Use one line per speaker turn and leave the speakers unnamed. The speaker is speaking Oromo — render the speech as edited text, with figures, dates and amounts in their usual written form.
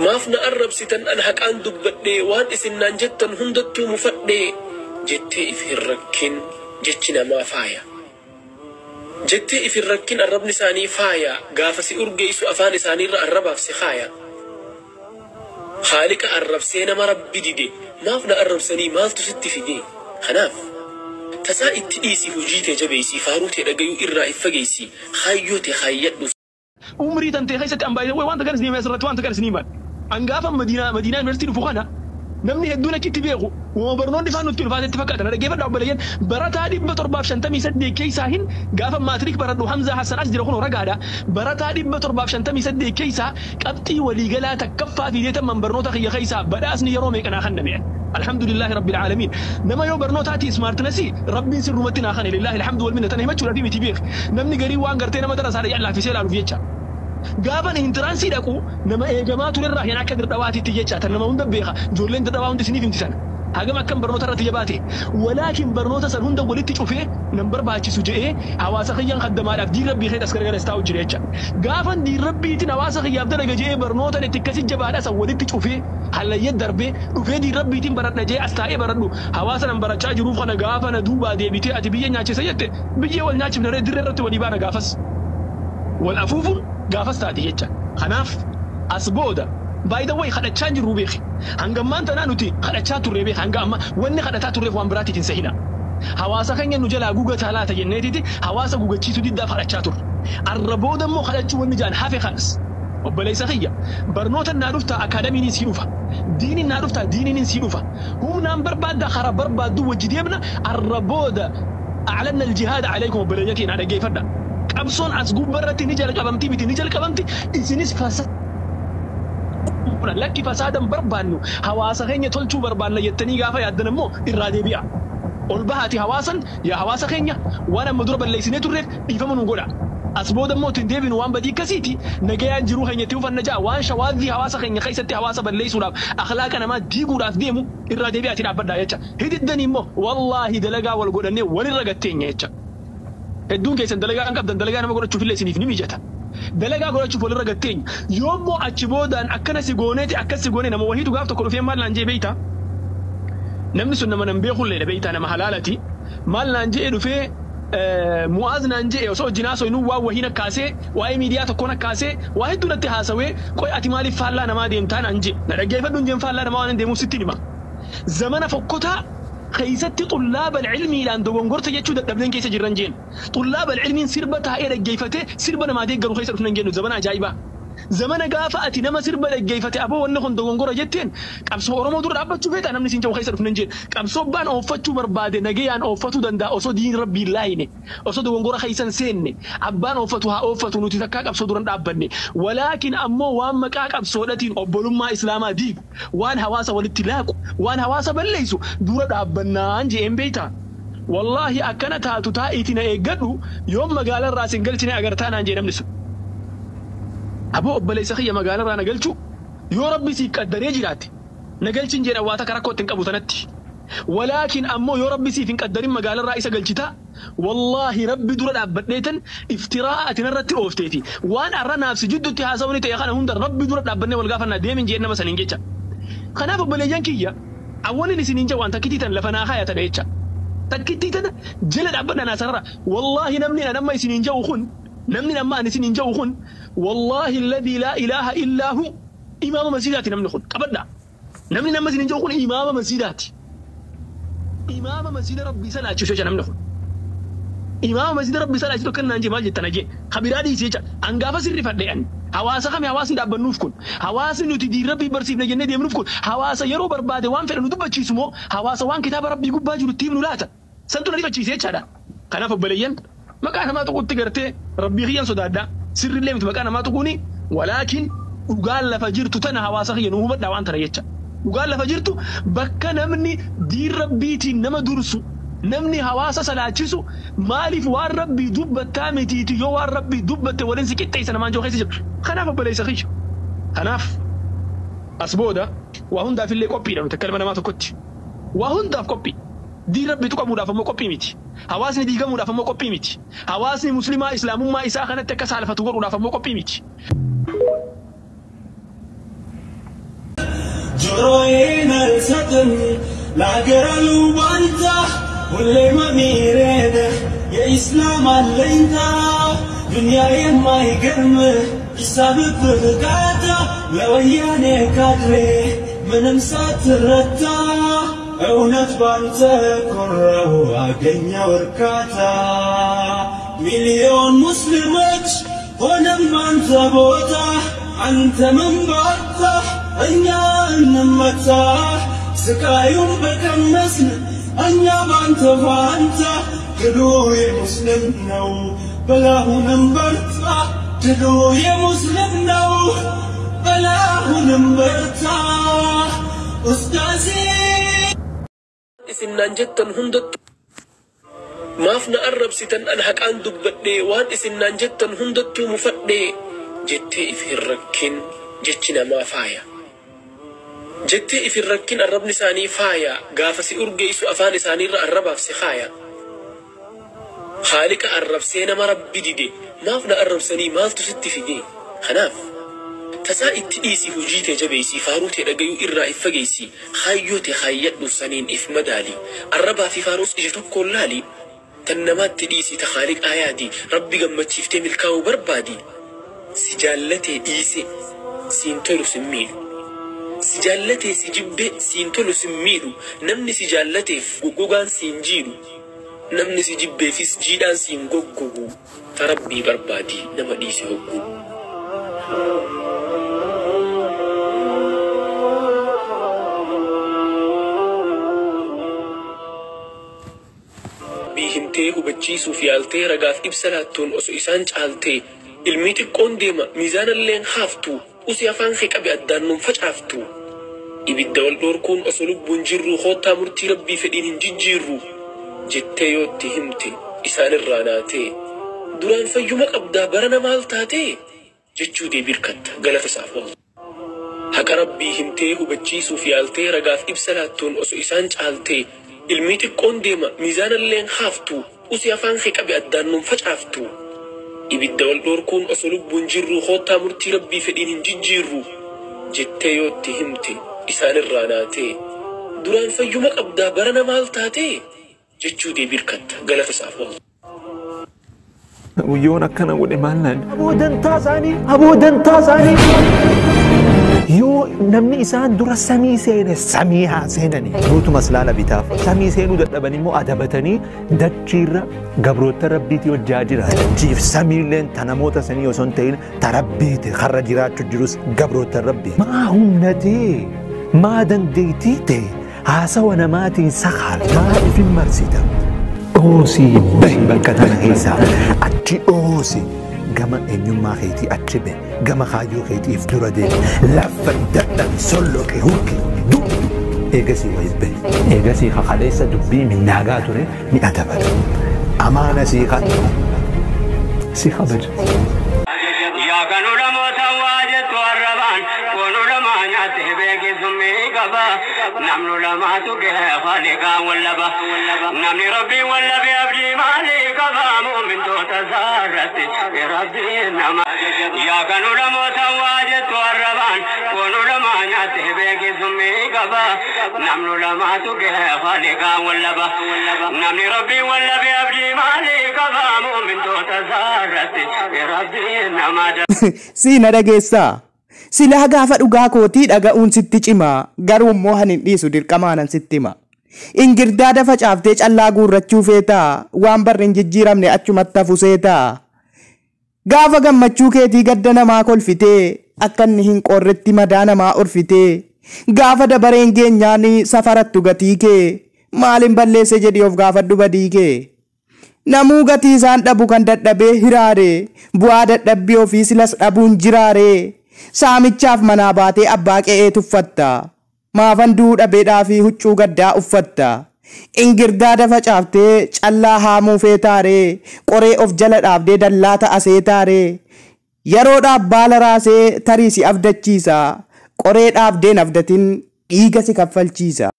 Maaf na arrabsitan an haqaan dubbadhee waan isin naan jettan hundattuu mufadhee jettee if hin rakkin jechi namaa faaya. Jettee if hin rakkin arrabni isaanii faaya gaafa si urgeessu afaan isaaniirra arrabaaf si kaaya. Haaliqa arrabsee nama Rabbi dide maaf na arrabsanii maaltu sitti fide? Kanaaf tasaa itti dhiisi hojii tee jabeessi faaruu tee dhagayuu irraa if fageessi kaayyoo tee kaayyadhu.
Umrii tantee keessatti an baay'ee wanta kanas ni asirratti wanta kanas ni himan. An gaafa Madiinaa Yuunivarsiitii dhufu kana namni hedduun achitti beeku uuma barnoonni ifaan nutti ulfaatetti fakkaata. Na dhaggeeffadhaa obboleeyyan, barataa 758 keessaa hin gaafa maatiriik baradhu Hamzaa Hassan as jira kun ragaadha. Barataa 758 keessaa qabxii waliigalaa takkaffaa fideetan man barnoota kiyya keessaa badhaasni yeroo meeqa naa kenname. Alhamdulillahi rabbil aalamiin. Nama yoo barnootaati smartness Rabbiin sirrumatti naa kenne, lillahi alhamdu wal minna, tana himachuudhaaf miti beek. Namni garii waan gartee nama darasaadha laaffisee ilaaluuf jecha. Gaafa entrance dhaqu nama eegamaa turerraa hin akka Dirdhawaatitti jecha tan nama hunda beeka, ijoolleen Dirdhawaa hundi isiniif himti sana. Hagam akkam barnoota irratti jabaate. Walaakin barnoota san hunda walitti cufee nan barbaachisu jedhee hawaasa kiyyaan kaddamaadhaaf diin Rabbii keessa as garagaras taa'u jira jecha. Gaafan diin Rabbiitiin hawaasa kiyyaaf dalaga jedhee barnoota itti akkasi jabaadha san walitti cufee hallayya darbee dhufee diin Rabbiitiin baradha jedhee as taa'ee baradhu, hawaasa nan barachaa jiruuf kana gaafa na duubaa deebitee ati biyya nyaachisa jette, biyyee wal nyaachifna ree, dirree irratti walii baana gaafas. Wal afuufuun gaafas taati jecha. Kanaaf as booda, by the way, kadhachaa hin jirru beeki. Hangammaan tanaa nuti kadhachaa turre beeki, hanga amma wanni kadhataa turreef waan biraatiif hin sehina. Hawaasa keenya nu jalaa gugataa laata jenneetiti hawaasa gugachiisuu diddaaf kadhachaa turre. Arra booda immoo kadhachuu wanni jaan hafe kanas. Obboleessa kiyya, barnoota naa dhuftaa akaadamiin sii dhufa. Diiniin naa dhuftaa diiniin sii dhufa. Humnaan barbaadda karaa barbaaddu wajji deemna. Arra booda a'lanna al-jihaada alaykum, obboleeyya keenya dhaggeeffadha. Qabsoon as gubbarratti ni jalqabamti miti ni jalqabamti, isinis fasaada lakki fasaadan barbaannu hawaasa keenya tolchuu barbaanna jettanii gaafa yaaddan immoo irraa deebi'a. Ol bahaati hawaasan, yaa hawaasa keenya, waan amma dura balleessinee turreef dhiifama nu godha. As booda immoo ittiin deebinu waan badii akkasiiti, nagayaan jiruu keenya itti ufanna ja'a, waan shawaadhii hawaasa keenya keessatti hawaasa balleessuudhaaf akhlaaqa namaa diiguudhaaf deemu irraa deebi'aati dhaabbadhaa jecha. Hididdanii immoo wallaahi dalagaa wal godhannee walirra gatteenya jecha. Hedduun keessan dalagaa kan qabdan dalagaa nama godhachuuf illee isiniif ni mijata. Dalagaa godhachuuf walirra gatteenya. Yoommoo achi boodaan akkana si gooneeti akkas si goonee nama wahiitu gaaf tokko dhufee maal naan jee beeyta? Namni sun nama nan beekulleedha beeyta, nama halaalati. Maal naan jee dhufee, Mu'aaz naan jee, osoo wajjin haasofnu waan wahiin akkaasee waa'ee miidiyaa tokkoon akkaasee waa hedduu natti haasawee, qoy ati maaliif faallaa namaa deemtaa naan jee. Na dhaggeeffadhu hin jeen, faallaa namaa waan hin deemuuf sitti hima. Zamana fokkotaa keessatti xullaabal ilmiidhaan dogongorte jechuu dadhabdeen keessa jirran jeen. Xullaabal ilmiin sirba taa'ee dhaggeeffatee sirba namaa deeggaru keessa dhufnan jennu, zamana ajaa'ibaa. Zamana gaafa ati nama sirba dhaggeeffate aboo wanni kun dogongora jetteen qabsoo Oromoo dura dhaabbachuu feeta namni siin jedhu keessa dhufnan jeen. Qabsoo baan ooffachuu barbaade nagayaan ooffatuu danda'a osoo diin Rabbii laayine, osoo dogongora keessan seenne, abbaan ooffatu haa ooffatu, nuti takkaa qabsoo duran dhaabbanne. Walaakin ammoo waan maqaa qabsoodhatiin obbolummaa islaamaa diigu, waan hawaasa walitti laaqu, waan hawaasa balleessu dura dhaabbannaan je'een beeyta. Wallaahi akkana taatu taa'iiti na eeggadhu, yoom magaalarraa sin galchine agartaa naan jee namni sun. Aboo obboleessa kiyya, magaalarraa na galchuu yoo Rabbi siif qaddaree jiraate na galchin jedha, waa takka rakkoo ittiin qabu tanatti. Walaakin ammoo yoo Rabbi siif hin qaddarin magaalarraa isa galchitaa, wallaahi Rabbi dura dhaabbadheetan iftiraa'a ati narratti oofteeti. Waan arra naaf si jidduutti haasawni ta'e kana hunda Rabbi dura dhaabbannee wal gaafannaa deemin jeen nama saniin jecha. Kanaaf obboleeyyan kiyya, awwanin isiniin jee waan takkittii tan lafa naa kaayatan jecha. Takkittii tana jala dhaabbadha naa sarara. Wallaahi namni an amma isiniin jedhu kun, namni amma an isiniin jedhu kun, wallaahi alladhii laa ilaaha illaa hu, imaama masjiidaati namni kun, qabadha. Namni nama isiniin jedhu kun imaama masjiidaati. Imaama masjiida Rabbii salaachisu jecha namni kun. Imaama masjiida Rabbii salaachisu akka naan jee maal jettan ajee kabiraa dhiisi jecha an gaafa sirrifadhe an hawaasa kami hawaasni dhaabbannuuf kun, hawaasni nuti diin Rabbii barsiifne jennee deemnuuf kun, hawaasa yeroo barbaade waan fedhe nu dubbachiisu moo hawaasa waan kitaaba Rabbii gubbaa jiru itti himnu laata? Santu na rifachiise jechaadha. Kanaaf obboleeyyan, maqaa namaa tuquutti gartee Rabbii kiyyan sodaadha. Sirrillee miti maqaa namaa tuquuni, walaakin dhugaan lafa jirtu tana hawaasa kiyya nu hubadhaa waan tana jecha. Dhugaan lafa jirtu bakka namni diin Rabbiitiin nama dursu, namni hawaasa salaachisu maaliif waan Rabbii dubbattaa mitiiti, yoo waan Rabbii dubbatte waliin si qixxeessa namaan jiru keessa jiru. Kanaaf obboleessa kiyya. Kanaaf as booda waa hundaaf illee qophiidha nuti akka ilma namaa tokkotti. Waa hundaaf qophii. Diin Rabbii tuqamuudhaaf ammoo qophii miti. Hawaasni diigamuudhaaf ammoo qophii miti. Hawaasni muslimaa islaamummaa isaa kanatti akka saalfatu godhuudhaaf ammoo qophii miti.
ጆሮዬን አልሰጥም ለአገር አሉባልታ። ሁሌም አሚሬ ነህ የኢስላም አለኝታ። ዱንያ የማይገርምህ ይሳብብህ ቃታ፣ ለወያኔ ካድሬ ምንም ሳትረታ። እውነት ባንተ ኮራሁ፣ አገኘው እርካታ። ሚሊዮን ሙስሊሞች ሆነም ባንተ ቦታ፣ አንተ ምን ባጣ እኛ እንመታ። ስቃዩን በቀመስን እኛ ባንተ ፋንታ። ድሉ የሙስሊም ነው በላሁንም በርታ። ድሉ የሙስሊም ነው በላሁንም በርታ ኡስታዚ።
Isin naan jettan hundattuu maaf na arrabsitan an haqaan dubbadhee waan isin naan jettan hundattuu mufadhee jettee if hin rakkin jechi namaa faaya. Jettee if hin rakkin arrabni isaanii faaya gaafa si urgeessu afaan isaaniirra arrabaaf si haaya. Haaliqa arrabsee nama rabbi dide maaf na arrabsanii maaltu sitti fide? Kanaaf tasaa itti dhiisi, hojii tee jabeessi, faaruu tee dhagayuu irraa if fageessi, kaayyoo tee kaayyadhu saniin if madaali, arrabaa fi faaruus ija tokkoon laali. Tan namaatti dhiisi, ta haaliqaa yaadi, rabbi gammachiiftee milkaa'uu barbaadi. Si jaallatee dhiise siin tolu sin miidhu. Si jaallatee si jibbee siin tolu sin miidhu. Namni si jaallateef goggogaan siin jiidhu. Namni si jibbeefis jiidhaan siin goggogu. Ta rabbii barbaadi, nama dhiisi hogguu. Rabbii himtee hubachiisuuf yaaltee ragaaf ibsa laattuun osoo isaan caaltee ilmii xiqqoon deema miizaanalleen haaftu usi afaan kee qabe addaan nun facaaftu. Ibidda wal dhorkuun osoo lubbuun jirru koottaa murtii rabbii fedhiin hin jijjiirru jettee yootti himte isaanirraa naatee duraan fayyuma qabdaa barana maal taatee jechuu deebii hirkatta galata isaaf wallah. Haqa rabbii himtee hubachiisuuf yaaltee ragaaf ibsa laattuun osoo isaan caaltee ilmii xiqqoon deema miizaanalleen haaftu usi afaan kee qabe addaan nun facaaftu. Ibidda wal dhorkuun osoo lubbuun jirru koottaa murtii rabbii fedhiin hin jijjiirru jettee yootti himte isaanirraa naatee duraan fayyuma qabdaa barana maal taatee jechuu deebii hirkatta galata isaaf wallah.
Guyyoon akkana godhe maal naan
Aboo dantaa isaanii, aboo dantaa isaanii. Yoo namni isaan dura samii seene samii haa seenani. Nuutumas laala bitaaf. Samii seenuu dadhaban immoo adabatanii dachiirra gabroota rabbiitii hojjaa jira. Dachiif samiilleen ta namoota sanii osoo hin ta'in ta rabbiiti. Karra jiraachuu jirus gabroota rabbii. Maa humna ta'e, maa dandeettii ta'e haasawa namaatiin sakaal maa ifin marsita. Dhoosii bahi bakka tana keessaa, achi dhoosi gama eenyummaa keetii, achi bahi gama kaayyoo keetiif dura deemi, lafa dadhabi, solloqe, hurki, du'i, eegasii wayis bahi, eegasii kakaleessa dubbii minnaagaa ture ni adabata, amaana sii kan
si kabaja.
Yaa kan ulamoota waa jettu arrabaan kun ulamaa nyaatte beeki summii qaba. Namni ulamaatu gahee haaliqaan wallaba. Namni rabbiin wallabe abdii maalii qaba muumintoota isaarratti rabbiin nama. Yaa kan ulamoota waa jettu arrabaan kun ulamaa nyaatte beeki summii qaba. Namni ulamaatu gahee haaliqaan wallaba. Namni rabbiin wallabe abdii maalii qaba muumintoota isaarratti rabbiin nama.
Si na dhageessaa? Silaa gaafa dhugaa kootii dhaga'uun sitti cimaa, garuu immoo han hin dhiisu dirqamaanan sitti hima. Ingirdaada facaaftee callaa guurrachuu feetaa, waan barri hin jijjiiramne achumatti hafu seetaa. Gaafa gammachuu keetii gadda namaa kolfitee, akka inni hin qorretti madaa namaa orfitee, gaafa dabareen geenyaan safarattu gatii kee, maalin balleesse jedhi of gaafadhu badii kee. Namuu gatii isaan dhabu kan dadhabee hiraare, bu'aa dadhabbii ofii silas dhabuun jiraare, saamichaaf manaa baatee abbaa qe'ee tuffatta. Maafan du'uu dhabeedhaa fi huccuu gaddaa uffatta. Ingirdaada facaaftee callaa haamuu feetaare, qoree of jala dhaabdee dallaa ta'a seetaare. Yeroodhaaf baala raasee tarii si abdachiisa. Qoree dhaabdeen abdatin dhiiga si kaffalchiisa.